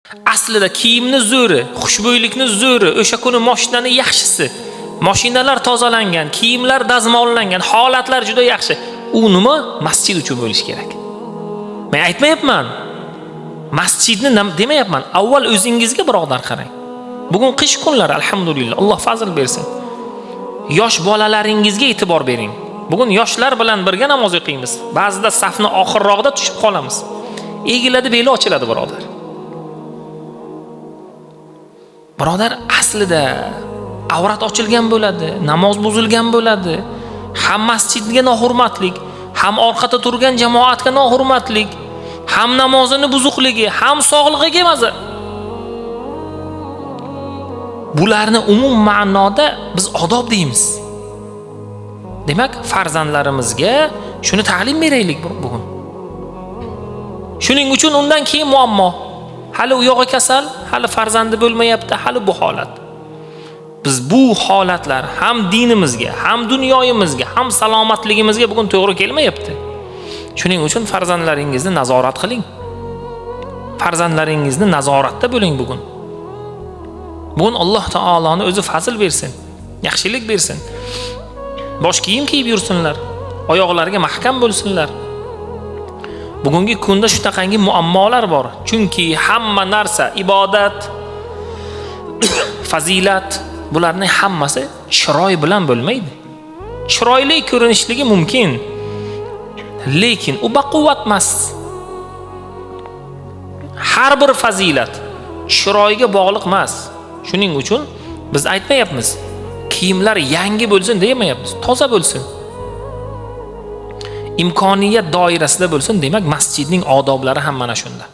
Aslida kiyimni zo'ri, xushbo'ylikni zo'ri, o'sha kuni mashinani yaxshisi. Mashinalar tozalangan, kiyimlar dazmollangan, holatlar juda yaxshi. U nima? Masjid uchun bo'lishi kerak. Men aytmayapman. Masjidni demayapman. Avval o'zingizga birodar qarang. Bugun qish kunlari, alhamdulillah, Alloh fazl bersin. Yosh bolalaringizga e'tibor bering. Bugun yoshlar bilan birga namoz o'qiymiz. Ba'zida safni oxirrog'ida tushib qolamiz. Egiladi, beli ochiladi birodar. Birodar, aslida avrat ochilgan bo'ladi, namoz buzilgan bo'ladi. Ham masjidga nohurmatlik, ham orqada turgan jamoatga nohurmatlik, ham namozini buzuqligi, ham sog'lig'iga maza. Bularni umum ma'noda biz odob deymiz. Demak, farzandlarimizga shuni ta'lim beraylik bugun. Shuning uchun undan keyin muammo. Hali u yog'i kasal, hali farzandi bo'lmayapti, hali bu holat. Biz bu holatlar ham dinimizga, ham dunyoyimizga, ham salomatligimizga bugun to'g'ri kelmayapti. Shuning uchun farzandlaringizni nazorat qiling. Farzandlaringizni nazoratda bo'ling bugun. Bugun Alloh taoloni o'zi fazl bersin, yaxshilik bersin. Bosh kiyim kiyib yursinlar, oyoqlariga mahkam bo'lsinlar. Bugungi kunda shunaqangi muammolar bor. Chunki hamma narsa ibodat, fazilat, bularning hammasi chiroy bilan bo'lmaydi. Chiroyli ko'rinishligi mumkin, lekin u baquvvat emas. Har bir fazilat chiroyga bog'liq emas. Shuning uchun biz aytmayapmiz, kiyimlar yangi bo'lsin demayapmiz, toza bo'lsin. Imkoniyat doirasida bo'lsin, demak masjidning odoblari ham mana shunda.